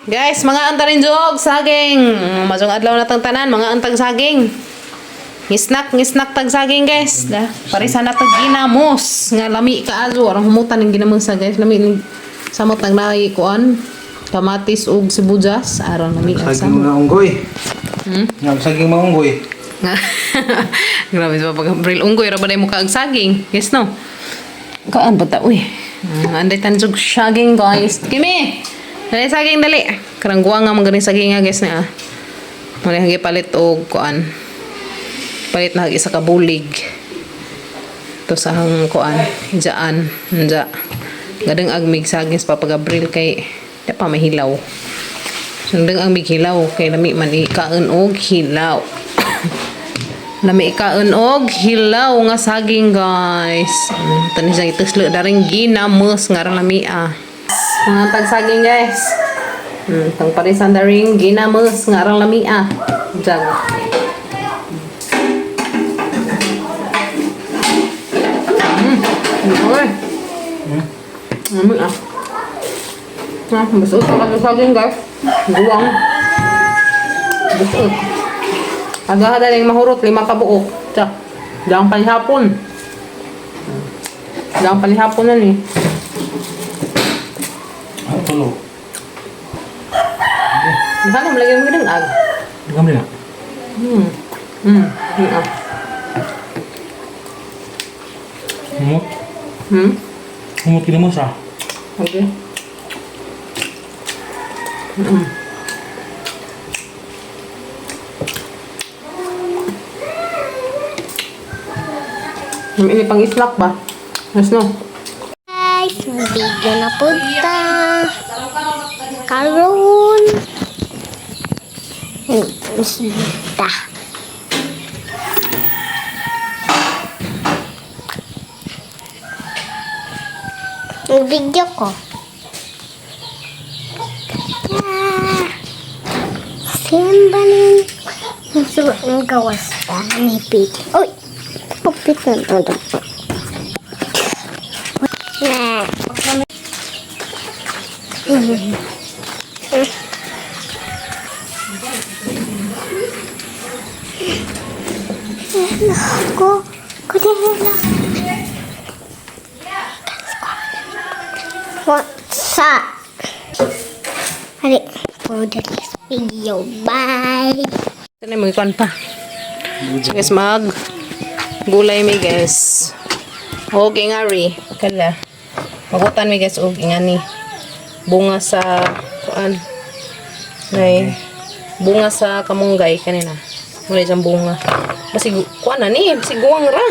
Guys, mga anta rin jog, saging. Majong adlaw na tang tanan, mga antag saging. Ngisnak, ngisnak tag saging, guys. Da, parisa na tag ginamos nga lami kaayo arang humutan ning ginamos sa guys. Lami ning samot nang naay kuan kamatis ug sibuyas aron lami ang Saging samot. mga unggoy. Nga saging mga unggoy. Nga. Grabe sa pag Gabriel unggoy ra ba na mukha ang saging? Yes no. Kaan ba ta uy? Anday tan jog saging guys. Kimi. Dali saging dali. Karangguang nga mga ganing saging nga guys na. Muna hagi palit og kuan. Palit na hagi isa ka bulig. To sa hang kuan, hijaan, nja. Gadang agmig saging sa Papa Gabriel kay di pa mahilaw. Sundang ang mig hilaw kay lami man ikaon og hilaw. Lami ikaon og hilaw nga saging guys. Tanis ang ituslo daring ginamos nga ra lami ah. Mga tagsaging guys. Tang parisan daring ginamos nga ra lami ah. Diyan. Okay. Lami ah. Ah, busot pa ka saging guys. Guwang. Busot. Agaha daling mahurot, lima ka buok. Tsa. Diyan panihapon. Diyan panihapon na ni. Ah, tulo. Sana malagyan mo ng ag. Gamli na. Ah. Humot. Humot kinamos ah. Okay. Ini pang islak ba? Yes, no? Guys, video na punta. Karon. Bisita. Video ko. Ah. Simba nin. Ang gawas ta ni Pete. Uy! Kapit na ito. Na. Ko, ko na. What's up? Hali, for the next video. Bye. Ito na yung mga pa. So guys, mag gulay mi guys. Og ingari. Kala. Magutan mi guys og ingani. Bunga sa kuan. Nay. Bunga sa kamunggay kanina. Muna diyang bunga. Basig kuan na ni, basig guwang ra.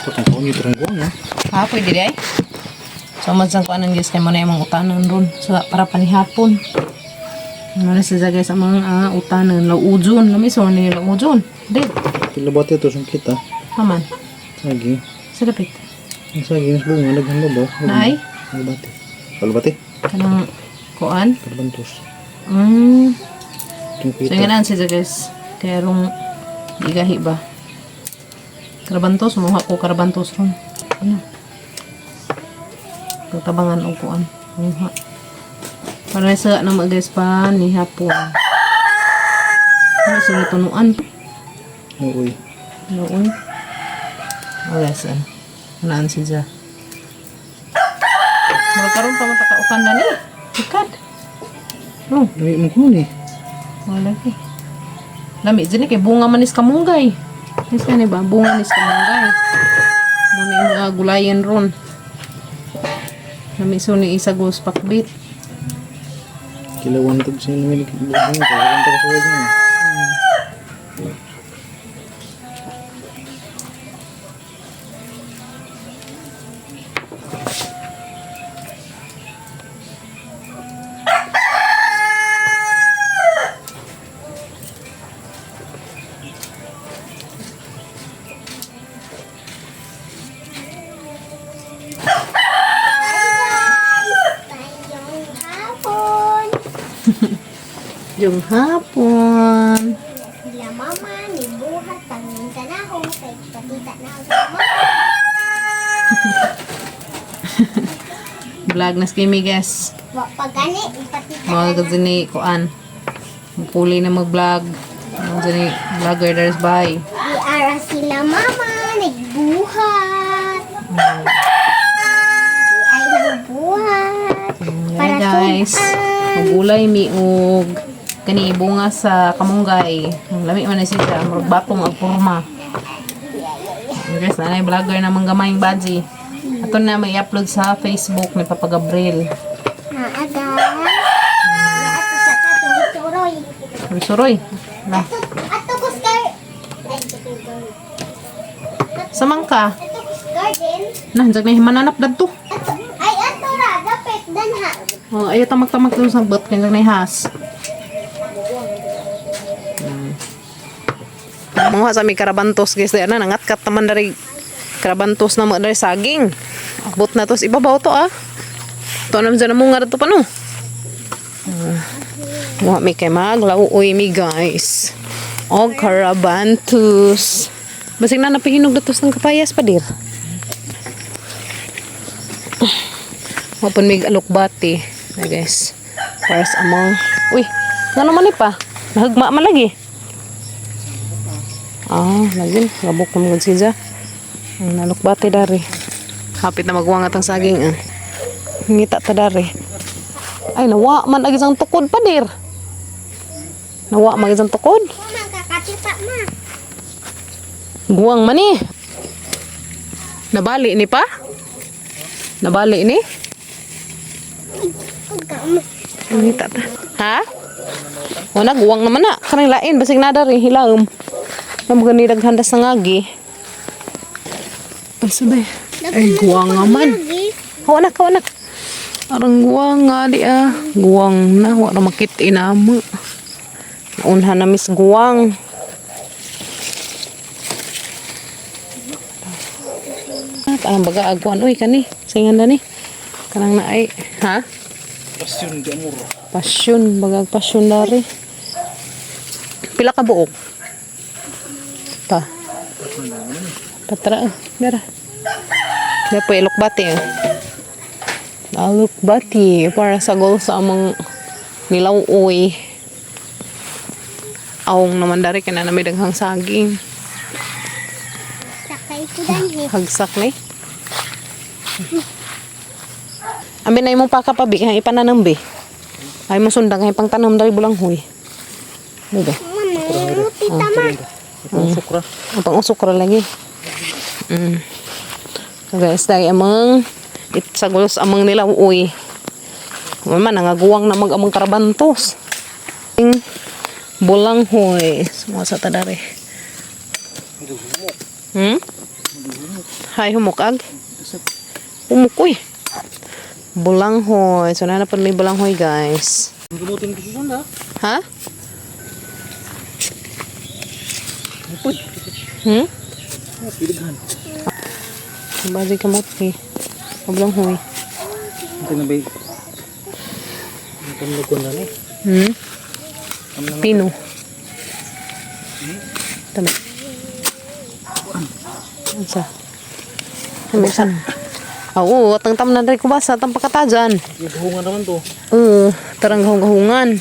Patong ko nyo terang guwang ah. Ha, pwede di ay. So man sang kuan ang guys kay mo na imong utanon ron sa para panihapon. Ano na siya guys ang mga utanon laujon, lami so ni laujon. Di. Pila ba ito sung kita? Paman. Saging. Sa dapit. Ang saging mas bunga daghan ba ba? Naay? Kalabati. Kalabati. Kanang kuan. Kalabantos. Itong So kita. nga siya guys. Kaya rong gigahi ba? Karabantos, muha ko karabantos ron. Ano? Pagtabangan og kuan. Muha. Para sa na mga guys pa ni hapon. Ano sila tunuan? Uy. Noon. Oh guys, ano? Naan siya. Mura karon pa matakautan na ni. Ikad. Oh. Lami mo ko ni. Wala eh. Lami dyan eh, kay bunga manis kamunggay. Yes, ni ba? Bunga manis kamunggay. Muna yung mga gulayan ron. Lami so ni isa gos pakbit. Kilawan tag sa inyo ni bunga. Kilawan tag sa inyo. Tayong hapon. Yung hapon. Sila mama, ni buhat, paminta na ako, kay patita na ako sa mama. Vlog na si Kimi, guys. Wa pa gani, ipatita Mga kasi ni kuan. Puli na mag-vlog. Mga ni vlogger there's bye. Di ara sila mama, nagbuhat. Di ay nagbuhat. Ayan, guys. sudan. Magulay mi og kani bunga sa kamunggay. Ang lami man na siya, murag batong ang porma. Ayan, guys, nanay vlogger na manggamayng baji. Ato na may upload sa Facebook ni Papa Gabriel. Naa, guys. Di ato sa katuroy. Suroy. Na. Ato, ato kus gar. Ay, Samang ka. ato kus garden. Nah, jag na himananap dadto. Ato, ay, ato ra, dapit, danha. Oh, ayaw tamak-tamak dun sa butt kaya jag na has. Mga sa mi karabantos guys, na nangatkat naman dari karabantos na mo dari saging. Abot na tos ibabaw to ah. To naman dyan mo nga to pa no. Muha mi kay maglauoy mi guys. Og karabantos. Basig na napihinog na tos ng kapayas pa dir. Mapon mig alukbati. Na guys. Para sa amang. Uy, ngano man ni pa? Nahagma man lagi. Ah, lagi. Gabok na mga siya. Ang nalukbati dari. Hapit na magwang atang saging ah. Ngita ta dari. Ay, nawa man agi sang tukod pa dir. Nawa man agi sang tukod. Mama, kakatipa ma. Guwang man eh. Nabali ni pa? Nabali ni? Ngita ta. Ha? Wala, guwang naman na. Kanang lain, basig na dari, hilaom. Namag ni daghandas na ngagi. Ay, sabay. Ay, guwang nga man. Hawa na, hawa na. Arang guwang nga di ah. Guwang na, wala makit inama. Naunha na miss guwang. At ang baga agwan uy kani. Singan na ni. Kanang na ay, ha? Pasyon di amor. Pasyon, baga pasyon dari. Pila ka buok? Pa. Patra, ah. Mera. Kaya po ilok bati. Eh. Alok bati para sa goal sa among nilaw-uy. Awong naman dari kaya na may daghang saging. Sakay ko danhi. Hagsak ni. Abi na imong pakapabi kay ipananam bi. Ay mo sundang kay pangtanom dari bulanghoy. Diba? Mama, yung tita ma. Ang sukra. Ang pang-usok ra lagi. So guys, dahil amang itsagulos amang nila uy. Man, nangaguwang na mag amang karabantos. Ing bulanghoy. Sumuha sa tadari. Hay, humukag. Humukoy. Bulanghoy. So, nanapad may bulanghoy, guys. Gamutin ko susunod ha. Ha? Uy. Pilighan. Bagay kamote. Bulanghoy. Ito na ba? Ito na ko na ni. Pino. Tama. Unsa? Ano sa? Oo, atang tam na rin kubasa, atang pakatajan. Gahungan naman to. Oo, tarang gahong-gahungan.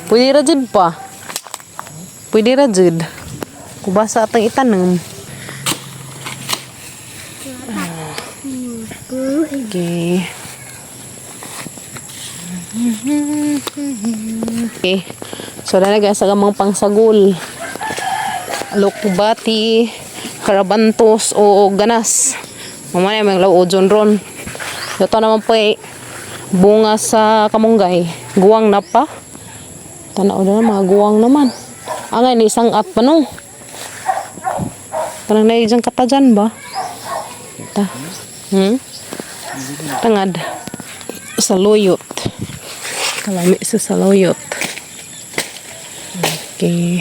Pwede ra jud pa. Pwede ra jud. Kubasa atang itanom. Okay. Okay. So, na guys, ang mga pangsagol. Alokbati, karabantos, o ganas. Mamaya may law jon ron. Ito naman po eh, bunga sa kamunggay. Guwang na pa. Tanaw na mga guwang naman. Angay ni isang at pa no. Parang naijang katajan ba? Ta. Tangad. Saluyot. Kalami sa saluyot. Okay.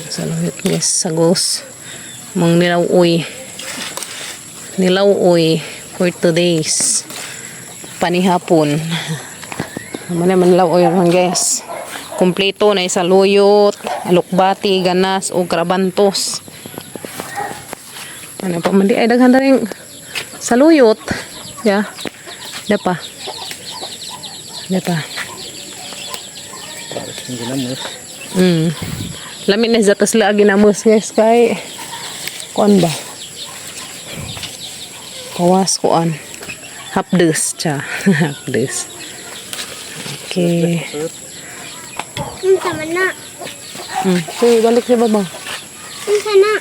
Saluyot guys, sagos. Mang nilaw-uy. Nilaw-uy for 2 days. Panihapon. Naman naman nilaw-uy ron guys. Kompleto na saluyot, alukbati, ganas, o krabantos. Ano pa man di ay daghan na rin saluyot. Yeah. Da pa. Ano pa? Pares ng ginamos. Lami na sa tas lagi na mus guys kay kuan ba? Kawas kuan. Hapdes cha. Hapdes. Okay. Unsa man na? Sige, balik sa baba. Unsa na?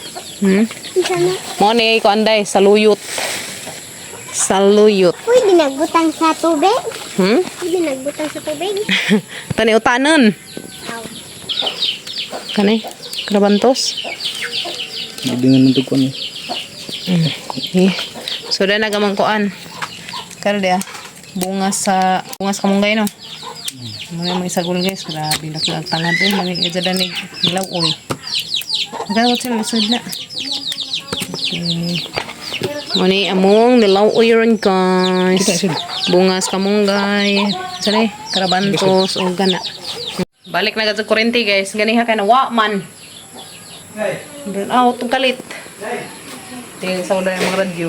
Unsa na? Mo ni kuan day saluyot. Saluyot. Uy, ginagbutang sa tubig. Uy, ginagbutang sa tubig. Tani utanon. Aw. Kani? Krabantos. Hindi nga nandun ko ano. Okay. So da nagamang kuan. Karo dia. Bunga sa kamunggay no. Mga mga isagol guys, grabe laki ang tangad eh. Lami ka dyan ni hilaw oy. Nagkakot sila lisod na. Okay. Muni among nilaw oy ron guys. Kita, sila. Bunga sa kamunggay. Saan eh? Karabantos o gana. Balik na sa kurente guys. Ganiha ka na wa man. Burn out ang kalit. Tingin sa ulan yung mga radyo.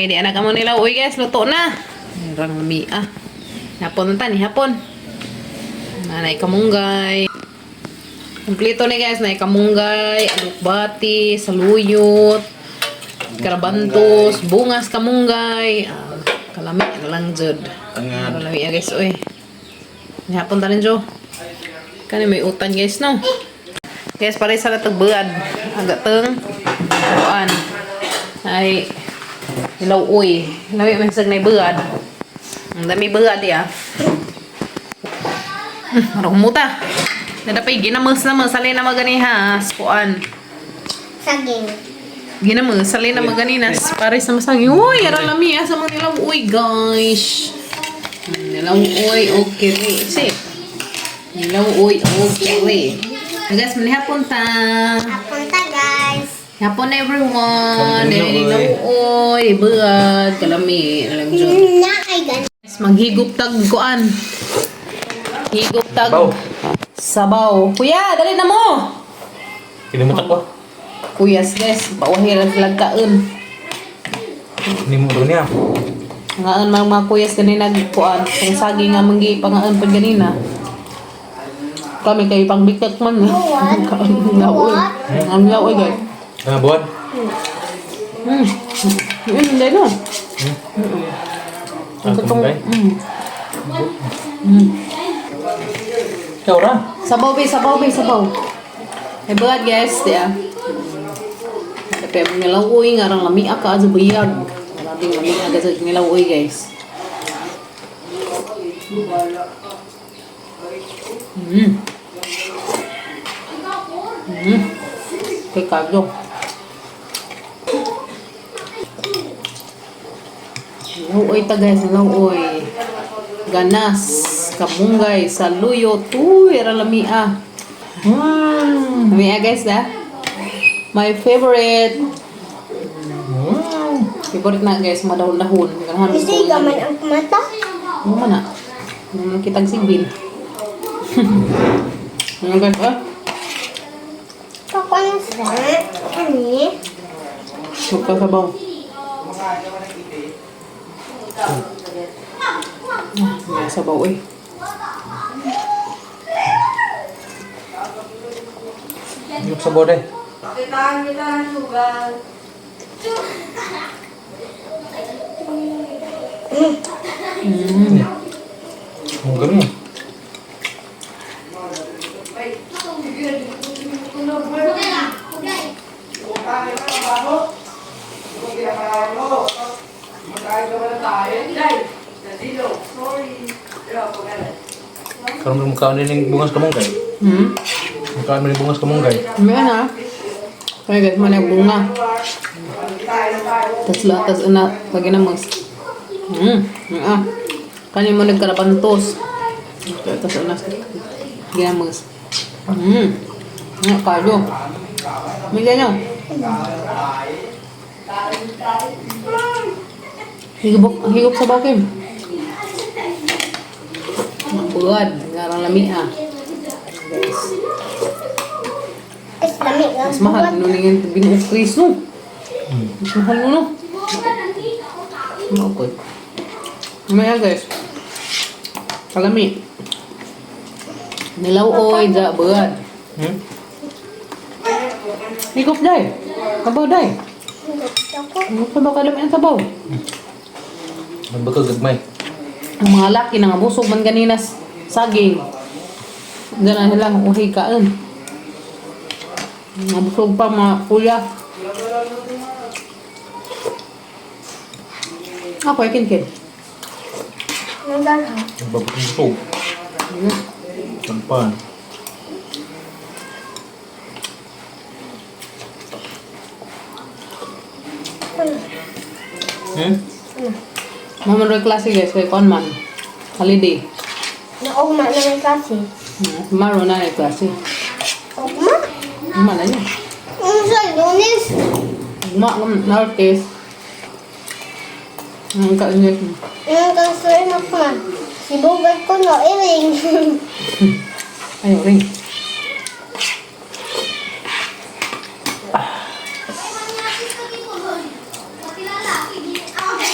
Hindi anak mo nila. Uy guys, luto na. Rang lami ah. Hapon na ni hapon. Nanay kamunggay. Kompleto na guys, nay kamunggay, alukbati, saluyot, karabantos, bungas kamunggay. Ah, kalami na lang jud. Tangad. Kalami ah, guys, uy. Hapon ta rin jo. Kani may utan guys no. Guys, pare sa latag buad. Agateng kuan. Ay ilaw uy. Lami man sag nay buad. Ang dami buad ya. Rumuta. Nadapay ginamos na mo sali na maganiha kuan. Saging. Ginamos sali na maganina pare sa masagi. Uy, ara lami ah, sa mga nilaw uy guys. Nilaw uy, okay. Si. Nilaw uy, okay. Guys, manihapon ta. Apunta guys. Hapon everyone. Hapon, Nilaw uy, buad kalami alam jud. Na ay gan. Guys, maghigop tag kuan. Higop tag Sabaw. Sabaw. Kuya, dali na mo. Kinimutan ko. Kuya, guys, bawahiran sila kaon. Hindi mo doon niya. Ngaan mga mga kuyas ganina kuan. Kung saging nga manggi pangaan pag ganina. Kami kay pangbikak man. What? Ang laoy. Ang laoy guys. Ano buwan? Yun, hindi no. Ang kamunggay. Ikaw ra. Sabaw be, sabaw be, sabaw. Ay buhat guys, diya. Tapi ang nilawoy nga rang lami ka sa buyag. Maraming lami ka sa nilawoy guys. Kay kayo. Nilawoy ta guys, nilawoy. Ganas, kamunggay, saluyo, tuy, lami ah. Lami ah guys ah. My favorite. Wow. Favorite na guys, madahon-dahon. Ganahan Kasi ko. gaman ang mata. Ano man ah. Ano kitang sigbin. Ano guys ah? Kakuan sa kani. Magkasabaw. Ah, sabaw eh. Yung sa bode. Mm. Ang ganun. Karon mo mukhaan din yung bungas kamunggay. Mukhaan mo yung bungas kamunggay. May ano? Kaya guys, manay bunga. Tas latas una lagi na mas. Ah. Kani mo nagkarapantos. Tas una ginamos. Nga kayo. May ganyan. Higop, higop sa bakin. Buad, ngarang lami ah. Guys. Is lami nga. Mas mahal no ning binuok Chris no. Mas mahal no no. Maukod. Mamaya, guys. Kalami. Nilaw-oy, da, buwan. Ikop, day. Kabaw, day. Ako. Ano sabaw ka ang sabaw? Magbakal gagmay. Ang mga laki na nga busog man ganina saging. Gana sila uhi kaon. Mga busog pa mga kuya. Ako ay kinkin. Nagdala. Magbabakal busog. Tampan. Ano? Hmm? Maman roy klase, guys, kay kon man. Holiday. Naugma naman kasi. Tomorrow na ay klase. Ugma? Ugma na yun. Ano sa Lunes? Ugma ng Martes. Ang kainit. Ang concern ako na. Sibugan ko no iring. Ay, ring.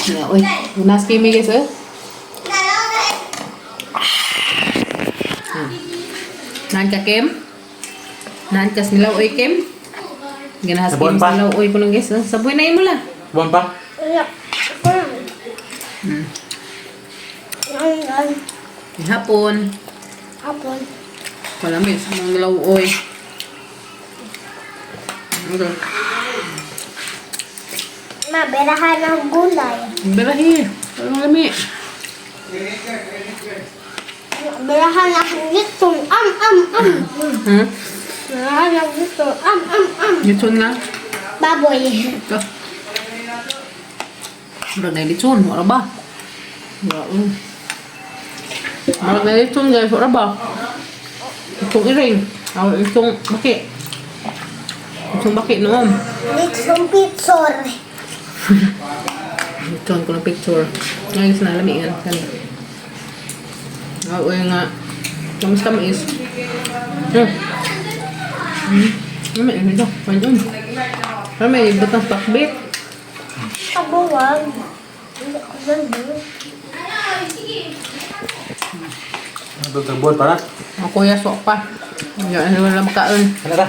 Yeah, uy. Unas kimi, guys, eh. Naan ka, Kim? Naan ka snilaw, oy, Kim? Ginahas Sabuan Kim pa. snilaw, oy, kunong guys. Eh. Sabuin na imo la. Buwan pa? Wala. Ako lang. Ang ang Hapon. hapon. Wala may sa mga nilaw, oy. Okay. Maberahan ng gulay. Berahi. Walang lami. Berahan ng litson. Am, am, am. Berahan ng litson. Am, am, am. Litson nga. Baboy. Ito. Murag na litson. Wala ba? Wala. Murag na litson, guys. Wala ba? Itong iring. Ah, itong baki. Itong baki noon. Litson pitsor. Litson ko ng picture. Ngayon na lami yan. Kani. Ah, uy nga. Kamusta mais? Lami, ito. Pwede. Pero may batang pakbit. Kabuwag. Hindi ko nandun. Magbabakal buwan para? Ang kuya sok pa. Hindi ano wala makaon. Ano ra?